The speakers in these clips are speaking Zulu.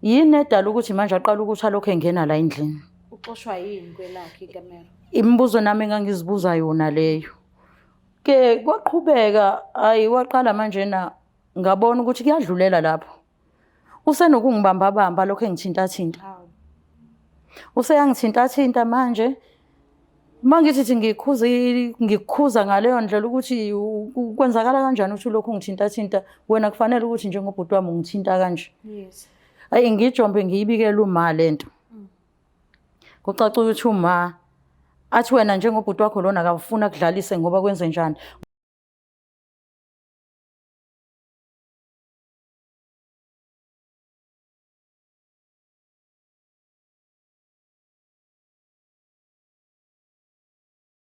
Yini edala ukuthi manje aqale ukuthi alokhu engena la endlini? Uxoshwa yini kwelakhe ikamero? Imibuzo nami engangizibuza yona leyo. Ke kwaqhubeka, ayi waqala manje na ngabona ukuthi kuyadlulela lapho. Usenokungibambabamba lokho engithintathinta. Useyangithintathinta manje. Uma ngithi thi ngikhuza ngikukhuza ngaleyo ndlela ukuthi kwenzakala kanjani ukuthi ulokhu ungithintathinta wena kufanele ukuthi njengobhuti wami ungithinta kanje. Yes. Ayi ngijombe ngiyibikele uma lento. Kucaca ukuthi uma athi wena njengobhuti wakho lona akafuni akudlalise ngoba kwenze njani.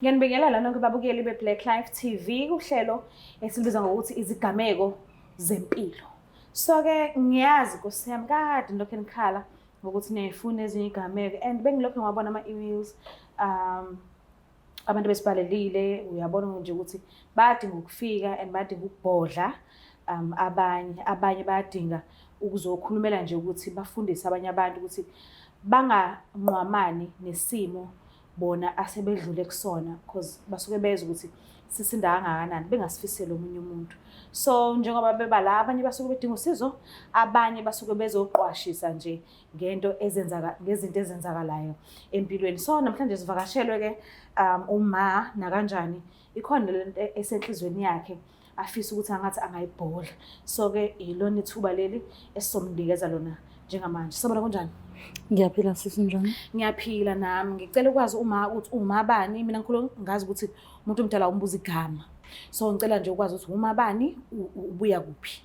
Ngiyanibingelela nonke babukeli be-Black Life TV kuhlelo esilubiza ngokuthi izigameko zempilo. So-ke ngiyazi Nkosi yami kade nilokhu nikhala ngokuthi niyayifuna ezinye iy'gameko and bengilokhu ngiwabona ama-emails abantu besibhalelile uyabona nje ukuthi bayadinga ukufika and bayadinga ukubhodla abanye abanye bayadinga ukuzokhulumela nje ukuthi bafundise abanye abantu ukuthi banganqwamani nesimo bona asebedlule kusona because basuke bezwa ukuthi sisinda kangakanani bengasifiseli omunye umuntu. So njengoba beba la abanye basuke bedinga usizo, abanye basuke bezoqwashisa nje ngento ezenzaka ngezinto ezenzakalayo empilweni. So namhlanje sivakashelwe ke uma nakanjani ikhona lento esenhlizweni yakhe afisa ukuthi angathi angayibhodla. So ke yilona ithuba leli esizomnikeza lona njengamanje. Sabona kunjani? Ngiyaphila sisi, njani? Ngiyaphila nami. Ngicela ukwazi uma ukuthi uma bani, mina ngikhulu ngazi ukuthi umuntu omdala umbuza igama. So ngicela nje ukwazi ukuthi uma bani, ubuya kuphi?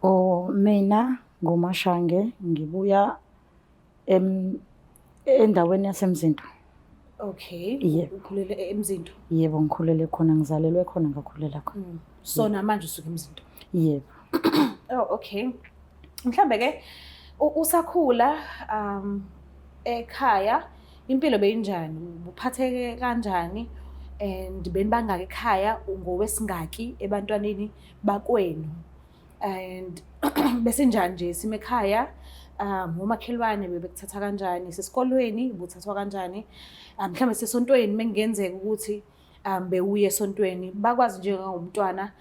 Oh mina nguMashange ngibuya endaweni yaseMzinto. Okay. Yebo. Ukhulele eMzinto? Yebo, ngikhulele khona, ngizalelwe khona, ngakhulela khona. So namanje usuke eMzinto? Yebo. Oh okay. Mhlambe ke usakhula ekhaya impilo beyinjani? Ubuphatheke kanjani? And benibangaka ekhaya, ungowesingaki ebantwaneni bakwenu? And besinjani nje isimo ekhaya? Omakhelwane bebekuthatha kanjani? Sesikolweni ubuthathwa kanjani? Mhlawumbe sesontweni mengenzeka ukuthi bewuye esontweni, bakwazi njengomntwana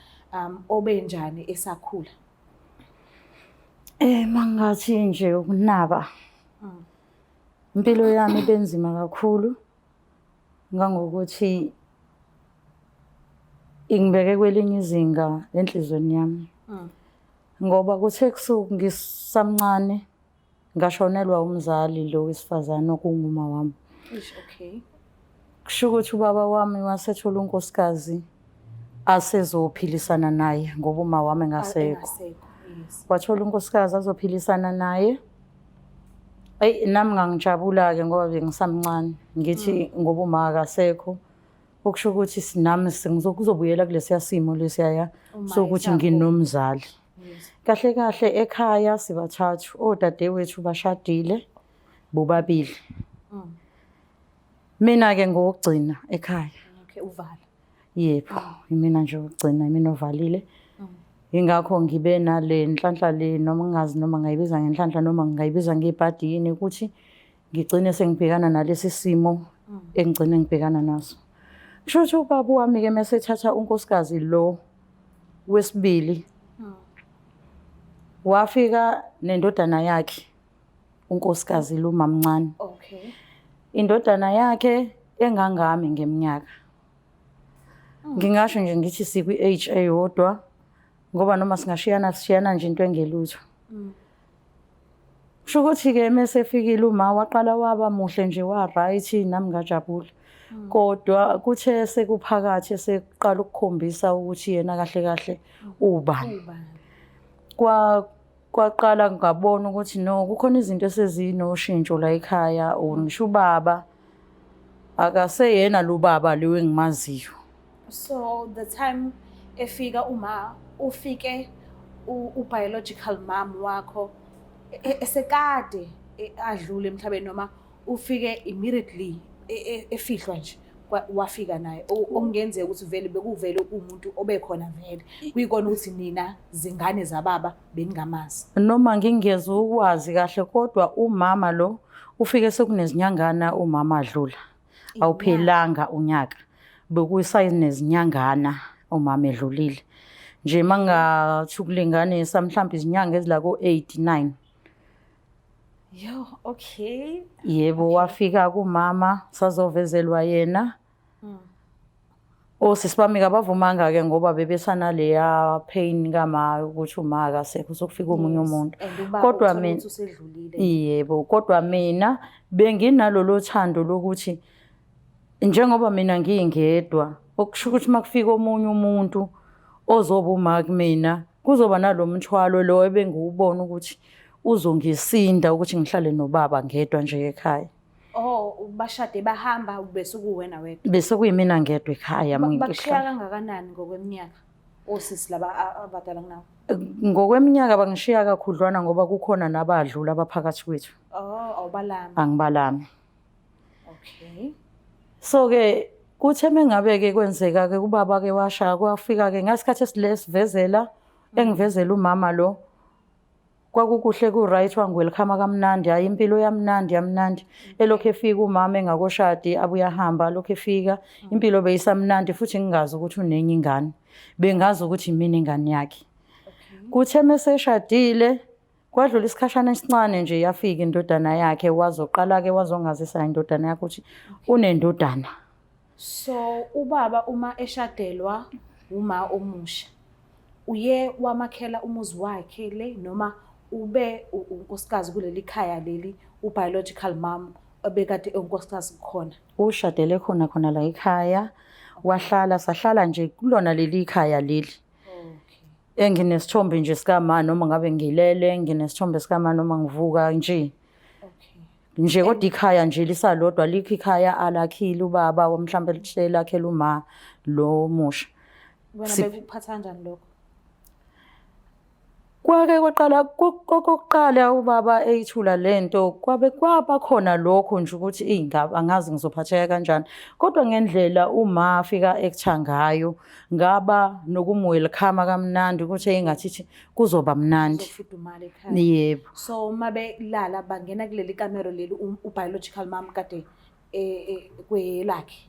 obenjani esakhula? Mangathi nje ukunaba. Impilo yami ibenzima kakhulu ngangokuthi ingibeke kwelinye izinga enhlizweni yami. Ngoba kuthe kusuku ngisamncane ngashonelwa umzali lo wesifazane okunguma wami. Eish, okay. Kusho ukuthi ubaba wami wasethola unkosikazi asezophilisana naye ngoba uma wami engasekho. Engasekho, yes. Wathola unkosikazi azophilisana naye. Eyi nami ngangijabula-ke ngoba bengisamncane ngithi ngoba uma akasekho okusho ukuthi nami kuzobuyela kulesiya simo lesiyaya Uma sokuthi esakhula. nginomzali. Yes. Kahle kahle ekhaya sibathathu, odadewethu bashadile bobabili. Mina-ke ngowokugcina ekhaya. Okay, uvala. Yebo, imina nje wokugcina, imina ovalile. Yingakho ngibe nale nhlanhla le noma ngingazi noma ngayibiza ngenhlanhla noma ngingayibiza ngebhadi yini ukuthi ngigcine sengibhekana nalesi simo engigcine ngibhekana naso. Kusho ukuthi ubaba wami-ke mese ethatha unkosikazi lo wesibili wafika nendodana yakhe unkosikazi lo mamncane. Okay. Indodana yakhe engangami ngeminyaka. Ngingasho nje ngithi sikwi-age eyodwa ngoba noma singashiyana sishiyana nje into engelutho. Kusho ukuthi-ke mese efikile uma waqala waba muhle nje wa-right nami ngajabula. Kodwa kuthe sekuphakathi eseqala ukukhombisa ukuthi yena kahle kahle ubani. Ubani? Kwaqala ngabona ukuthi no kukhona izinto esezinoshintsho la ekhaya or ngisho ubaba akaseyena lo baba lo engimaziyo. So the time efika uma ufike u-biological mom wakho esekade adlule emhlabeni noma ufike immediately efihlwa nje. Wafika naye okungenzeka ukuthi vele bekuvele umuntu obekhona vele kuyikona ukuthi nina zingane zababa beningamazi. Noma ngingeze ukwazi kahle kodwa umama lo ufike sekunezinyangana umama adlula. Awuphelanga unyaka. Bekusayinezinyangana umama edlulile. Nje mangathi ukulinganisa mhlawumbe izinyanga ezila ko-8 9. Yo, okay. Yebo, wafika kumama sazovezelwa yena. Osisi bami kabavumanga-ke ngoba bebesanaleya pain kama ukuthi uma akasekho sokufika omunye umuntu. And ubaba Kodwa uthola mina ukuthi usedlulile. Yebo, kodwa mina benginalolo thando lokuthi njengoba mina ngingedwa, okusho ukuthi uma kufika omunye umuntu ozoba uma kumina, kuzoba nalo mthwalo lo ebengiwubona ukuthi uzongisinda ukuthi ngihlale nobaba ngedwa nje ekhaya. Oh, bashade bahamba bese kuwena wedwa. Bese kuyimina ngedwa ekhaya. Bakushiya kangakanani ngokweminyaka osisi laba abadala kunawe? Ngokweminyaka bangishiya kakhudlwana ngoba kukhona nabadlula abaphakathi kwethu. Oh, awubalami. Angibalami. Okay. So ke kuthe mengabe ke kwenzeka ke ubaba ke washaya kwafika ke ngasikhathi esilesivezela engivezela umama lo, kwakukuhle ku-right, wangi-welcome kamnandi, hhayi impilo yamnandi yamnandi. Elokhu efika umama engakoshadi abuye ahamba, lokhu efika impilo beyisamnandi futhi ngingazi ukuthi unenye ingane, bengazi ukuthi imina ingane yakhe. Kuthe meseshadile kwadlula isikhashana esincane nje yafika indodana yakhe, wazoqala-ke wazongazisa indodana yakhe ukuthi unendodana. So ubaba uma eshadelwa uma omusha uye wamakhela umuzi wakhe le noma ube unkosikazi kuleli khaya leli u-biological mom obekade unkosikazi khona? Ushadele khona khona la ekhaya, wahlala sahlala nje kulona leli khaya leli. Okay. Enginesithombe nje sikama noma ngabe ngilele, nginesithombe sikama noma ngivuka nje. Okay. Nje kodwa ikhaya nje lisalodwa, likho ikhaya alakhile ubaba mhlambe lihlelakhela uma lo musha. Wena bekuphatha kanjani lokho? Kwake kwaqala kokuqala ubaba eyithula lento, kwabe kwaba khona lokho nje ukuthi ingaba angazi ngizophatheka kanjani. Kodwa ngendlela uma afika ektha ngayo, ngaba nokumwelcome kamnandi ukuthi engathi kuzoba mnandi. Kuzofudumala ekhaya. Yebo. So uma belala bangena kuleli kamero leli u-biological mom kade kwelakhe.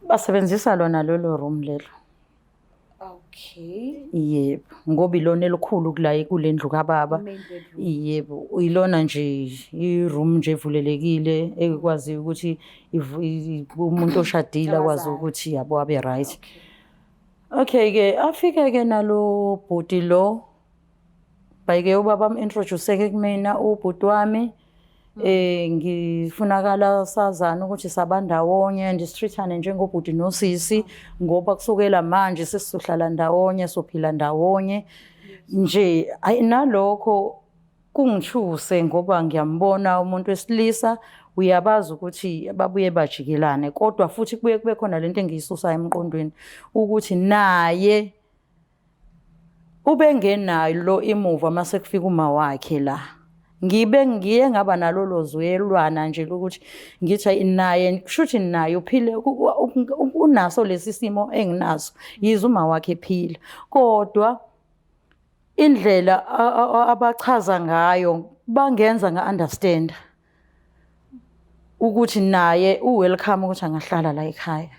Basebenzisa lona lolo room lelo. Okay. Yebo, ngoba ilona elikhulu kula kule ndlu kababa. Main bedroom. Yebo, ilona nje i-room nje evulelekile ekwazi ukuthi umuntu oshadile akwazi Abazali. ukuthi yabo abe right. Okay. Okay ke afike ke nalo bhuti lo. Bayike ubaba am-introduce ke kumina ubhuti wami. Ngifunakala sazana ukuthi sabandawonye and sitreatane njengobhuti nosisi ngoba kusukela manje sesizohlala ndawonye, sophila ndawonye. Nje ayi nalokho kungithuse ngoba ngiyambona umuntu wesilisa uyabazi ukuthi babuye bajikelane, kodwa futhi kubuye kube khona lento engiyisusa emqondweni ukuthi naye ubengenalo imuva mase kufika uma wakhe la. Ngibe ngiye ngaba nalolo zwelwana nje lokuthi ngithi naye kushuthi naye uphile unaso lesi simo enginaso, yize uma wakhe ephila, kodwa indlela abachaza ngayo bangenza nga-understand ukuthi naye u-welcome ukuthi angahlala la ekhaya.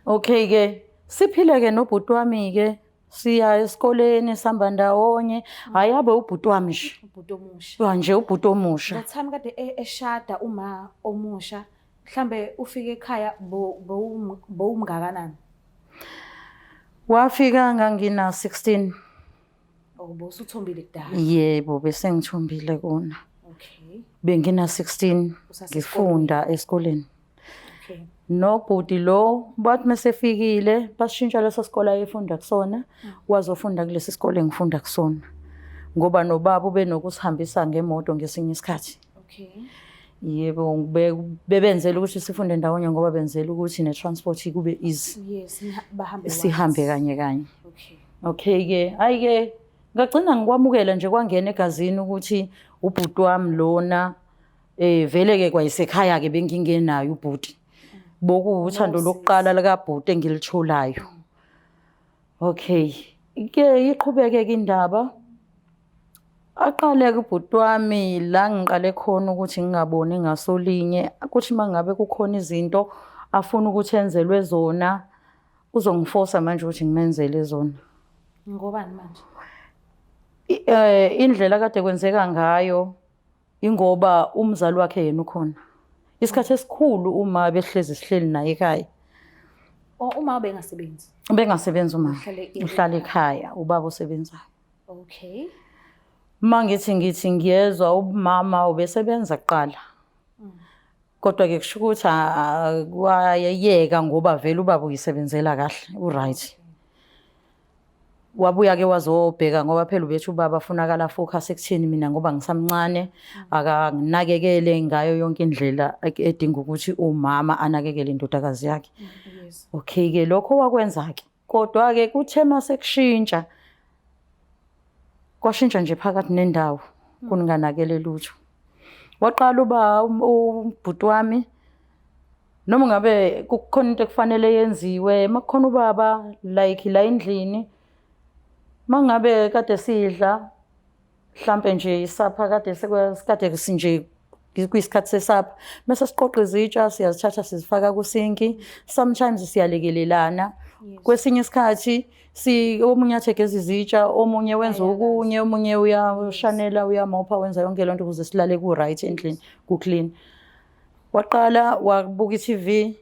Okay ke siphile ke nobhuti wami ke, siya esikoleni sihamba ndawonye. Hhayi abe ubhuti wami nje. Ubhuti omusha. Nje ubhuti omusha. That time kade eshada uma omusha, mhlambe ufike ekhaya bowumngakanani? Wafika ngangina 16. Oh, bowusuthombile kudala. Yebo, bese ngithombile kona. Okay. Bengina 16 Usasesikoleni. ngifunda esikoleni. Okay. Nobhuti lo bathi mesefikile bashintsha leso sikole ayefunda kusona, wazofunda kulesi sikole engifunda kusona. Ngoba nobaba ubenokusihambisa ngemoto ngesinye isikhathi. Okay. Yebo, bebenzela ukuthi sifunde ndawonye ngoba benzela ukuthi ne-transport kube easy. Yes, bahambe Sihambe once. kanye kanye. Okay. Okay ke, hayi ke ngagcina ngikwamukela nje kwangena egazini ukuthi ubhuti wami lona vele ke kwayisekhaya ke bengingenayo ubhuti. Bokuwuthando lokuqala likabhuti engilitholayo. Okay. Ke iqhubeke-ke indaba. Aqale-ke ubhuti wami la ngiqale khona ukuthi ngingaboni ngasolinye, kuthi uma ngabe kukhona izinto afuna ukuthi enzelwe zona, uzongifosa manje ukuthi ngimenzele zona. Ngobani manje? Indlela kade kwenzeka ngayo ingoba umzali wakhe yena ukhona. Isikhathi esikhulu uma behlezi sihleli naye ekhaya. Oh, uma ubengasebenzi? Ubengasebenzi uma. Uhlala ekhaya, ubaba osebenzayo. Okay. Uma ngithi ngiyezwa umama ubesebenza kuqala. Kodwa ke kusho ukuthi wayeyeka ngoba vele ubaba uyisebenzela kahle, u-right. Wabuya ke wazobheka ngoba phela ubethi ubaba afunakala focus ekutheni mina ngoba ngisamncane akanginakekele ngayo yonke indlela edinga ukuthi umama anakekele indodakazi yakhe. Yes. Okay ke lokho wakwenza ke. Kodwa ke kuthe masekushintsha kwashintsha nje phakathi nendawo kunganakele lutho. Waqala uba ubhuti wami noma ngabe kukhona into ekufanele yenziwe makukhona ubaba like la endlini mangabe kade sidla mhlampe nje isapha kade kade sinje kwisikhathi sesapha mase siqoqa izitsha siyazithatha sizifaka kusinki, sometimes siyalekelelana. Kwesinye isikhathi si omunye athegeza izitsha, omunye wenza okunye, omunye uyashanela, uyamopha, wenza yonke lento ukuze silale ku-right endlini ku-clean. Waqala wabuka i-TV,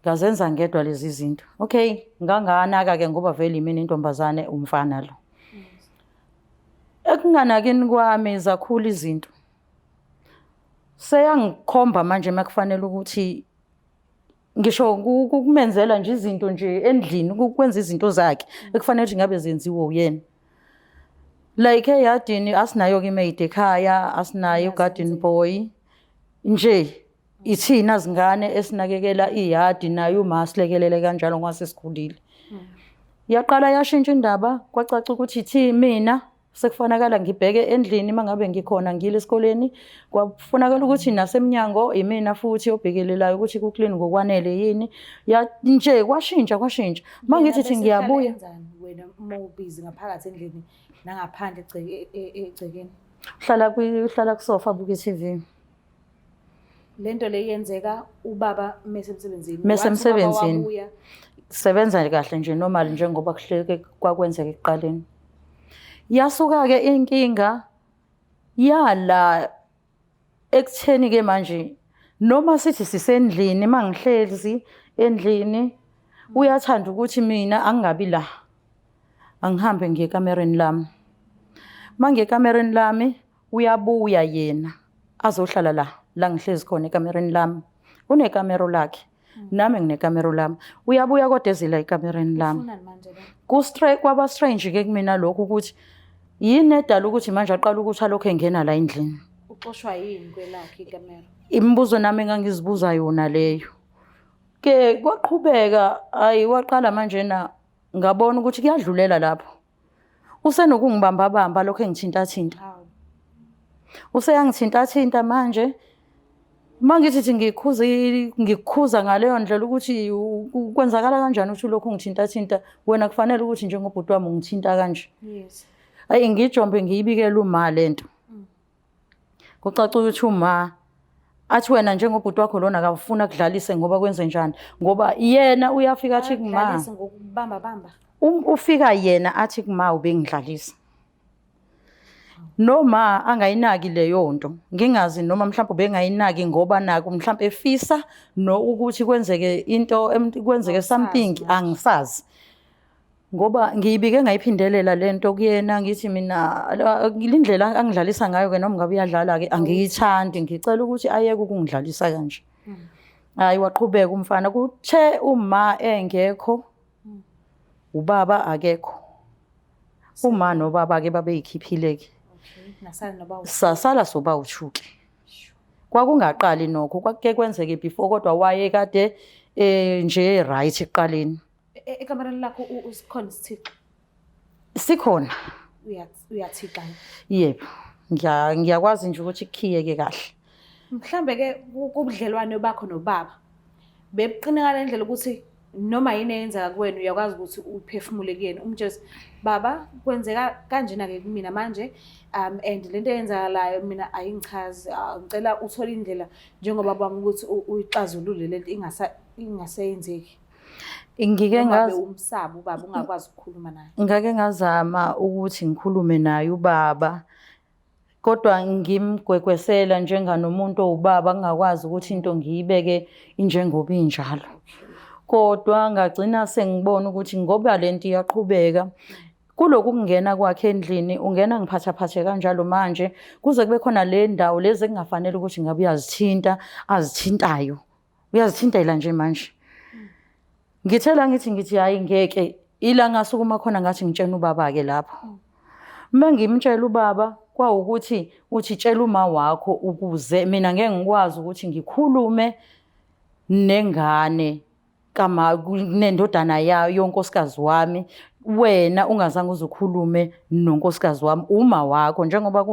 ngazenza ngedwa lezi zinto. Okay, nganganaka-ke ngoba vele imina intombazane, umfana lo. Ekunganakini kwami zakhula izinto. Seyangikhomba manje makufanele ukuthi ngisho kumenzela nje izinto nje endlini, ukwenza izinto zakhe ekufanele ukuthi ngabe zenziwe uyena. Like eyadini asinayo-ke i-maid ekhaya, asinayo i-garden boy. Nje ithina zingane esinakekela iyadi, naye uma asilekelele kanjalo ngoba sesikhulile. Yaqala yashintsha indaba, kwacaca ukuthi thi mina sekufanakala ngibheke endlini uma ngabe ngikhona ngile esikoleni, kwafunakala ukuthi nasemnyango imina futhi obhekelelayo ukuthi ku-clean ngokwanele yini. Ya nje kwashintsha kwashintsha. Uma ngithi thi ngiyabuya. Wena uma ubhizi ngaphakathi endlini nangaphandle egcekeni. Uhlala kusofa abuke i-TV. Lento le yenzeka ubaba mesemsebenzini. Mesemsebenzini. Sebenza kahle nje normal njengoba kuhleke kwakwenzeka ekuqaleni. Yasuka ke inkinga yala ekutheni ke manje noma sithi sisendlini mangihlezi endlini uyathanda ukuthi mina angingabi la. Angihambe ngiye ekamereni lami. Mangiye ekamereni lami uyabuya yena azohlala la la ngihlezi khona ekamereni lami. Unekamero lakhe. Nami nginekamero lami. Uyabuya kodwa ezila ekamereni lami. Kwaba strange ke kumina lokho ukuthi yini edala ukuthi manje aqala ukuthi alokho engena la endlini. Uxoshwa yini kwelakhe ikamero? Imibuzo nami engangizibuza yona leyo. Ke kwaqhubeka ayi waqala manje na ngabona ukuthi kuyadlulela lapho. Usenokungibambabamba lokho engithintathinta. Useyangithintathinta manje. Uma ngithi thi ngikhuza ngikukhuza ngaleyo ndlela ukuthi kwenzakala kanjani ukuthi ulokhu ungithintathinta wena kufanele ukuthi njengobhuti wami ungithinta kanje. Yes. Ayi ngijombe ngiyibikele uma lento. Kucaca ukuthi uma athi wena njengobhuti wakho lona akafuna kudlalise ngoba kwenze njani ngoba yena uyafika athi kuma Akudlalise ngokubamba bamba. Ufika yena athi kuma ubengidlalisa. Noma angayinaki leyo nto, ngingazi noma mhlawumbe ubengayinaki ngoba naku mhlawumbe efisa no ukuthi kwenzeke into kwenzeke something angisazi. Ngoba ngiyibike ngayiphindelela lento kuyena ngithi mina indlela angidlalisa ngayo ke noma ngabe uyadlala ke angiyithandi, ngicela ukuthi ayeke ukungidlalisa kanje. Hayi waqhubeka umfana, kuthe uma engekho ubaba akekho. Uma nobaba ke babeyikhiphile ke. Okay, nasala noba Sasala soba uthuke. Kwakungaqali nokho, kwakuke kwenzeke before kodwa wayekade nje right ekuqaleni. Ekamereni lakho usikhona isithixo? Sikhona. Uyathixa? Yebo. Ngiyakwazi nje ukuthi kukhiyeke kahle. Mhlambe ke kubudlelwane bakho nobaba. Bebuqine ngale ndlela ukuthi noma yini eyenzeka kuwena uyakwazi ukuthi uphefumule kuyena, umtshele ukuthi baba kwenzeka kanjena-ke kumina manje, and lento eyenzakalayo mina ayingichazi, ngicela uthole indlela njengoba bami ukuthi uyixazulule lento ingaseyenzeki. Ngike Noma bewumsaba ubaba ungakwazi ukukhuluma naye. Ngake ngazama ukuthi ngikhulume naye ubaba, kodwa ngimgwegwesela njenganomuntu owubaba, ngingakwazi ukuthi into ngiyibeke injengoba injalo. Kodwa ngagcina sengibona ukuthi ngoba lento iyaqhubeka, kuloku kungena kwakhe endlini ungena ngiphathaphathe kanjalo manje kuze kube khona le ndawo lezi ekungafanele ukuthi ngabe uyazithinta, azithintayo. Uyazithintela nje manje. Ngithe la ngithi hhayi ngeke, ila ngasukuma khona ngathi ngitshena ubaba-ke lapho. Uma ngimtshela ubaba kwawukuthi uthi tshela uma wakho ukuze mina ngeke ngikwazi ukuthi ngikhulume nengane kama nendodana yayo yonkosikazi wami, wena ungazange uze ukhulume nonkosikazi wami, uma wakho njengoba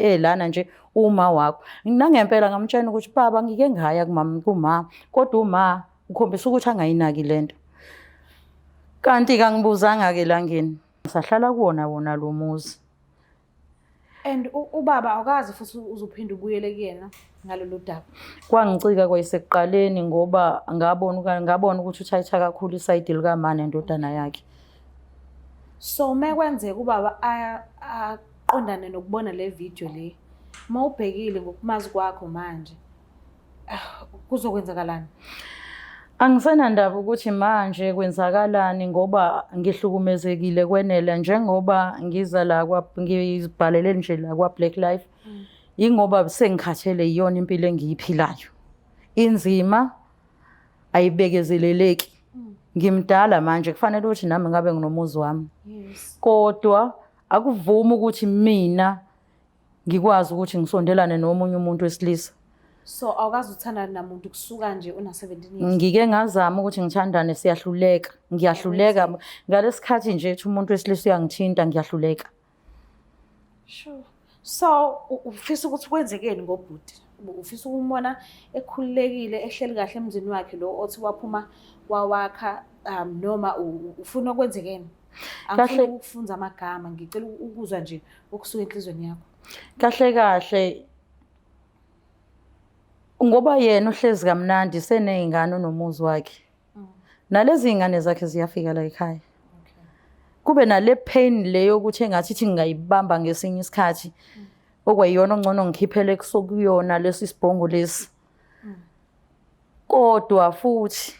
elana nje uma wakho. Nangempela ngamtshela ukuthi baba ngike ngaya kuma, kodwa uma ukhombisa ukuthi angayinaki lento. Kanti kangibuzanga-ke langeni. Sahlala kuwona wona lo muzi. And ubaba awukazi futhi uzophinde ubuyele kuyena ngalolu daba? Kwangicika kwayisekuqaleni ngoba ngabona ukuthi uthayitha kakhulu isayidi likama nendodana yakhe. So uma kwenzeka ubaba aqondane nokubona le video le, uma ubhekile ngokumazi kwakho manje, kuzokwenzakalani? Angisenandaba ukuthi manje kwenzakalani ngoba ngihlukumezekile kwenele, njengoba ngiza la ngizibhalele nje la kwa-Black Life, yingoba sengikhathele yiyona impilo engiyiphilayo. Inzima, ayibekezeleleki. Ngimdala manje, kufanele ukuthi nami ngabe nginomuzi wami. Kodwa akuvumi ukuthi mina ngikwazi ukuthi ngisondelane nomunye umuntu wesilisa. So awukazi uthandane namuntu kusuka nje una 17 years? Ngike ngazama ukuthi ngithandane, siyahluleka. Ngiyahluleka. Ngalesikhathi nje ethi umuntu wesilisa uyangithinta, ngiyahluleka. Sure. So ufisa ukuthi kwenzekeni ngobhuti? Ufisa ukumbona ekhululekile, ehleli kahle emzini wakhe lo othi waphuma wawakha, noma ufuna kwenzekeni? Angifuni ukufunza amagama, ngicela ukuzwa nje okusuka enhlizweni yakho. Kahle kahle ngoba yena uhlezi kamnandi seney'ngane unomuzi wakhe. Nalezi y'ngane zakhe ziyafika la ekhaya. Kube nale pain le yokuthi engathi ithi ngingayibamba ngesinye isikhathi. Okwayiyona ongcono ngikhiphele kusokuyona lesi sibhongo lesi. Kodwa futhi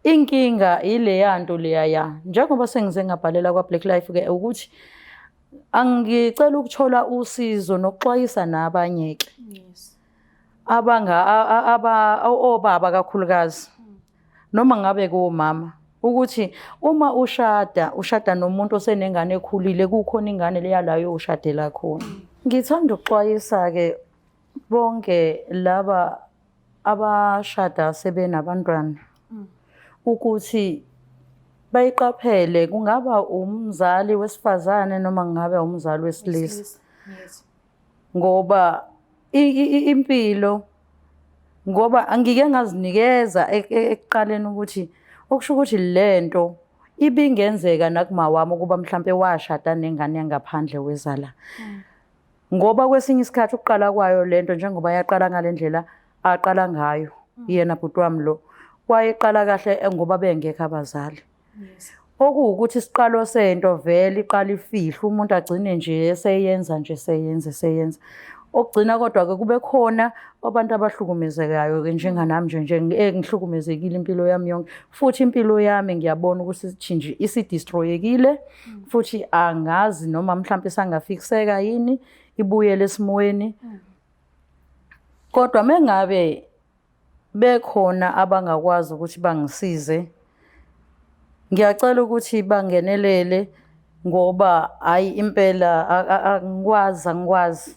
inkinga ileya nto leya ya. Njengoba sengize ngabhalela kwa-Black Life ke ukuthi angicela ukuthola usizo nokuxwayisa nabanye ke. Obaba kakhulukazi noma ngabe komama, ukuthi uma ushada, ushada nomuntu osenengane ekhulile, kukhona ingane leya la uyoshadela khona. Ngithanda ukuxwayisa ke bonke laba abashada sebenabantwana ukuthi bayiqaphele, kungaba umzali wesifazane noma kungabe umzali wesilisa. Ngoba impilo, ngoba angike ngazinikeza ekuqaleni ukuthi okusho ukuthi lento ibingenzeka nakuma wami ukuba mhlampe washada nengane yangaphandle wezala. Ngoba kwesinye isikhathi ukuqala kwayo lento njengoba yaqala ngale ndlela aqala ngayo yena bhuti wami lo, wayeqala kahle ngoba bengekho abazali. Okuwukuthi isiqalo sento vele iqala ifihle, umuntu agcine nje eseyenza nje seyenza seyenza. Okugcina kodwa-ke kube khona abantu abahlukumezekayo-ke njenganami nje, nje ngihlukumezekile impilo yami yonke. Futhi impilo yami ngiyabona ukuthi nje isidistroyekile, futhi angazi noma mhlampe isangafikseka yini, ibuyele esimweni. Kodwa mengabe bekhona abangakwazi ukuthi bangisize, ngiyacela ukuthi bangenelele ngoba hayi impela angikwazi, angikwazi.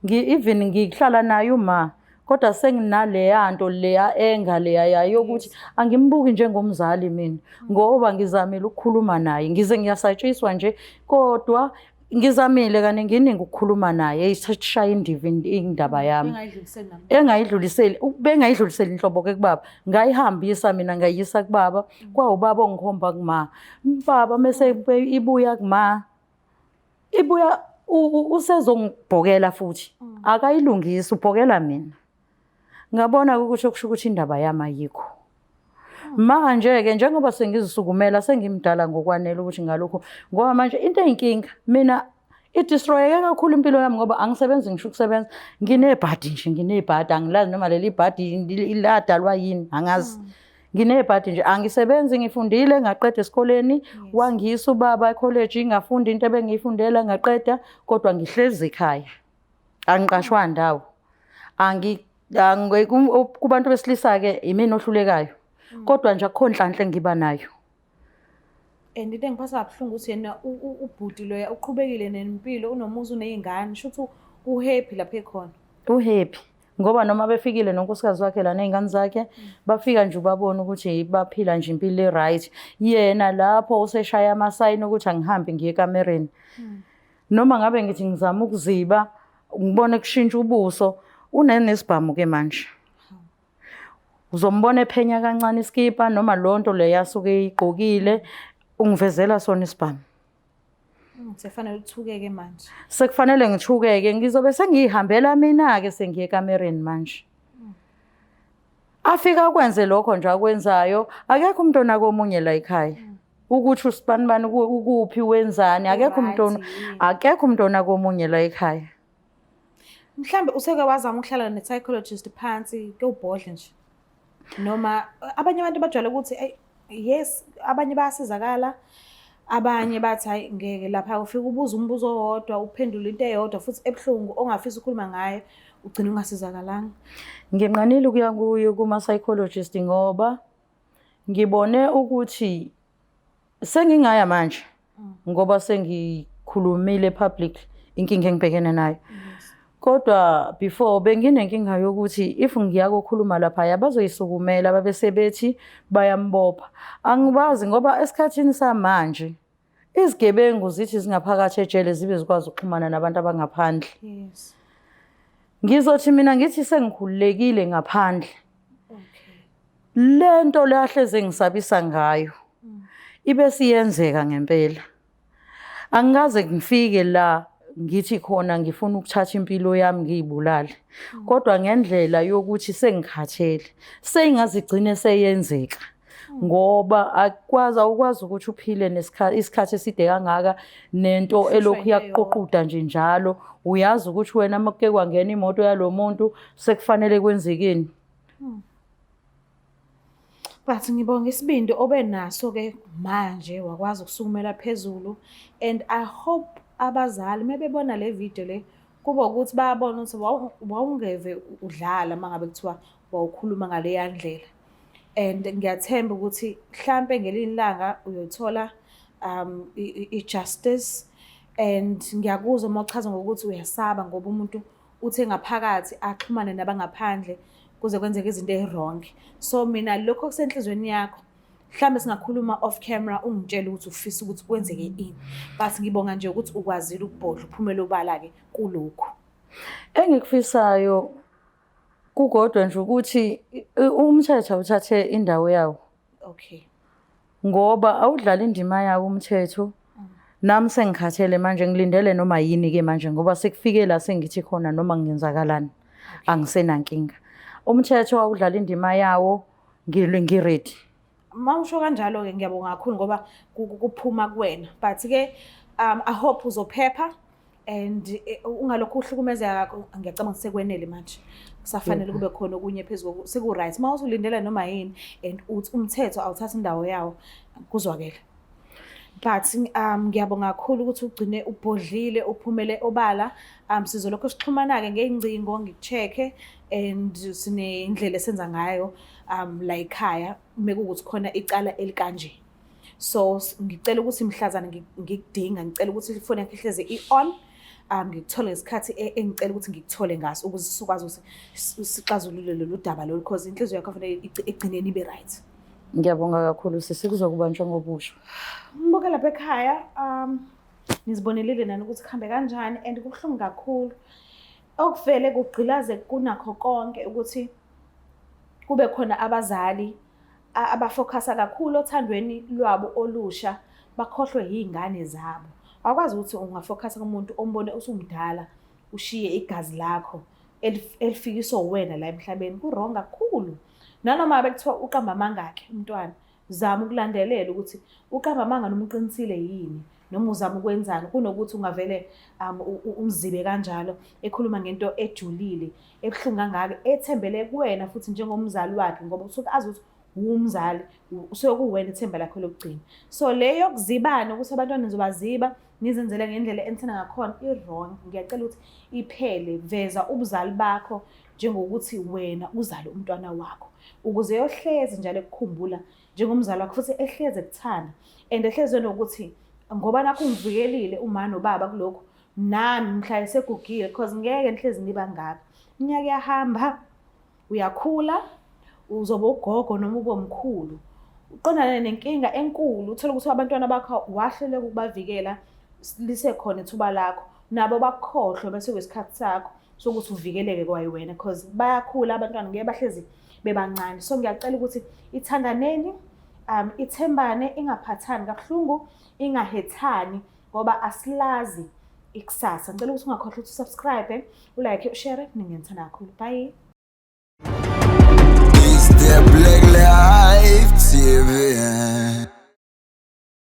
Even ngihlala naye uma, kodwa senginaleya nto leya enga leya yayo yokuthi angimbuki njengomzali mina, ngoba ngizamile ukukhuluma naye, ngize ngiyasatshiswa nje, kodwa Ngizamile kaninginingi ukukhuluma naye, ishaya indiva indaba yami. Engayidluliseli nami. Engayidluliseli, bengayidluliseli inhlobo-ke kubaba. Ngayihambisa mina ngayisa kubaba, kwawubaba ongikhomba kuma. Baba mese ibuya kuma, ibuya usezongibhokela futhi. Akayilungisi, ubhokela mina. Ngabona ukuthi okusho ukuthi indaba yami ayikho. Manje-ke njengoba sengizisukumela sengimdala ngokwanele ukuthi ngalokhu, ngoba manje into eyinkinga mina idestroyeke kakhulu impilo yami ngoba angisebenzi ngisho ukusebenza, nginebhadi nje, nginebhadi, angilazi noma leli bhadi ladalwa yini, angazi. Nginebhadi nje, angisebenzi, ngifundile ngaqeda esikoleni, wangiyisa ubaba ekholeji, ngafunda into ebengiyifundela ngaqeda, kodwa ngihlezi ekhaya, angiqashwa ndawo. Kubantu besilisa-ke imina ohlulekayo, kodwa nje akukho nhlanhla engiba nayo. And into engiphatha kabuhlungu ukuthi yena ubhuti loya uqhubekile nempilo, unomuzi, uney'ngane, shuthi uhappy lapha ekhona. Uhappy ngoba noma befikile nonkosikazi wakhe la ney'ngane zakhe, bafika nje ubabona ukuthi baphila nje impilo e-right. Yena lapho useshaya amasayini ukuthi angihambi ngiye ekamereni. Noma ngabe ngithi ngizama ukuziba, ngibone kushintsha ubuso, unenesibhamu-ke manje. Uzombona ephenya kancane iskipa noma lonto le yasuke eyigqokile, ungivezela sona isibhamu. Sekufanele uthukeke manje. Sekufanele ngithukeke, ngizobe sengiyihambela mina-ke sengiye ekamereni manje. Afika akwenze lokho nje akwenzayo, akekho umuntu onaka omunye la ekhaya. Ukuthi usibanibani ukuphi, wenzani, akekho umuntu, akekho umuntu onaka omunye la ekhaya. Mhlambe useke wazama ukuhlala ne-psychologist phansi kewubhodle nje, noma abanye abantu bajwayele ukuthi ey yes, abanye bayasizakala, abanye bathi hayi ngeke, lapha ufike ubuza umbuzo owodwa, uphendule into eyodwa futhi ebuhlungu ongafisa ukukhuluma ngayo, ugcine ungasizakalanga. Nginqanile ukuya kuyo kuma-psychologist ngoba ngibone ukuthi sengingaya manje ngoba sengikhulumile public inkinga engibhekene nayo. Kodwa before benginenkinga yokuthi if ngiya kokhuluma laphaya bazoyisukumela babe sebethi bayambopha. Angibazi ngoba esikhathini samanje izigebengu zithi zingaphakathi ejele zibe zikwazi ukuxhumana nabantu abangaphandle. Ngizothi mina ngithi sengikhululekile ngaphandle. Lento le ahleze ngisabisa ngayo ibe siyenzeka ngempela. Angikaze ngifike la ngithi khona ngifuna ukuthatha impilo yami ngiyibulale, kodwa ngendlela yokuthi sengikhathele seyingazigcine seyenzeka, ngoba akwazi, awukwazi ukuthi uphile isikhathi eside kangaka nento elokhu iyakuququda nje njalo. Uyazi ukuthi wena uma kuke kwangena imoto yalo muntu sekufanele kwenzekeni. But ngibonga isibindi obe naso-ke manje, wakwazi ukusukumela phezulu, and I hope abazali mebebona le video le kuba ukuthi bayabona ukuthi wawungeve udlala uma ngabe kuthiwa wawukhuluma ngaleya ndlela. And ngiyathemba ukuthi mhlampe ngelinye ilanga uyothola i-justice. And ngiyakuzwa uma uchaza ngokuthi uyasaba ngoba umuntu uthe ngaphakathi axhumane nabangaphandle kuze kwenzeke izinto ezi-wrong. So mina lokho kusenhlizweni yakho, mhlambe singakhuluma off camera ungitshele ukuthi ufisa ukuthi kwenzeke ini. But ngibonga nje ukuthi ukwazile ukubhodla uphumele obala-ke kulokhu. Engikufisayo kukodwa nje ukuthi umthetho awuthathe indawo yawo. Ngoba awudlali indima yawo umthetho. Nami sengikhathele manje, ngilindele noma yini-ke manje ngoba sekufike la sengithi khona noma kungenzakalani angisenankinga. Umthetho awudlala indima yawo, ngi-ready. Uma usho kanjalo-ke ngiyabonga kakhulu ngoba kuphuma kuwena. But-ke I hope uzophepha and ungalokhu uhlukumezeka kakho. Ngiyacabanga sekwenele manje, kusafanele kube khona okunye phezu, seku-right. Uma usulindela noma yini and uthi umthetho awuthathi indawo yawo, kuzwakele. But ngiyabonga kakhulu ukuthi ugcine ubhodlile uphumele obala. Sizolokhu sixhumana-ke ngey'ngcingo, ngikucheck-e and sinendlela esenza ngayo la ekhaya mekuwukuthi khona icala elikanje. So ngicela ukuthi mhlazane ngikudinga, ngicela ukuthi ifoni yakho ihlezi i-on, ngikuthole ngesikhathi engicela ukuthi ngikuthole ngaso ukuze sizokwazi ukuthi sixazulule lolu daba lolu, because inhliziyo yakho kufanele ekugcineni ibe right. Ngiyabonga kakhulu sisi, kuzokuba njengobusho. Mbuke lapha ekhaya. Nizibonelile nani ukuthi kuhambe kanjani and kubuhlungu kakhulu. Okuvele kugqilaze kunakho konke ukuthi kube khona abazali abafokhasa kakhulu othandweni lwabo olusha bakhohlwe yiy'ngane zabo. Awukwazi ukuthi ungafokhasa kumuntu ombone usumdala ushiye igazi lakho elifikiswa uwena la emhlabeni. Ku-wrong kakhulu. Nanoma bekuthiwa uqamba amanga-ke umntwana, zama ukulandelela ukuthi uqamba amanga noma uqinisile yini noma uzama ukwenzani kunokuthi ungavele umzibe kanjalo ekhuluma ngento ejulile ebuhlungu kangaka ethembele kuwena futhi njengomzali wakhe ngoba usuke azi ukuthi wumzali usuke kuwena ithemba lakho lokugcina. So le yokuzibana ukuthi abantwana nizobaziba nizenzele ngendlela enithanda ngakhona i-wrong. Ngiyacela ukuthi iphele. Veza ubuzali bakho njengokuthi wena uzale umntwana wakho ukuze yohlezi njalo ekukhumbula njengomzali wakho futhi ehlezi ekuthanda and ehlezi enokuthi ngoba nakho ungivikelile uma nobaba kulokhu nami mhla esegugile because ngeke nihlezi niba ngaka. Iminyaka iyahamba, uyakhula, uzoba ugogo noma ube umkhulu. Uqondane nenkinga enkulu uthole ukuthi abantwana bakho wahluleka ukubavikela lisekhona ithuba lakho nabo bakukhohlwe bese kuyisikhathi sakho sokuthi uvikeleke kwayiwena because bayakhula abantwana ngeke bahlezi bebancane. So ngiyacela ukuthi ithandaneni, ithembane, ingaphathani kabuhlungu, ingahethani ngoba asilazi ikusasa. Ngicela ukuthi ungakhohlwa ukuthi usubscribe, ulike, ushare. Mina ngiyanithanda kakhulu. Bye. It's the Black Life TV.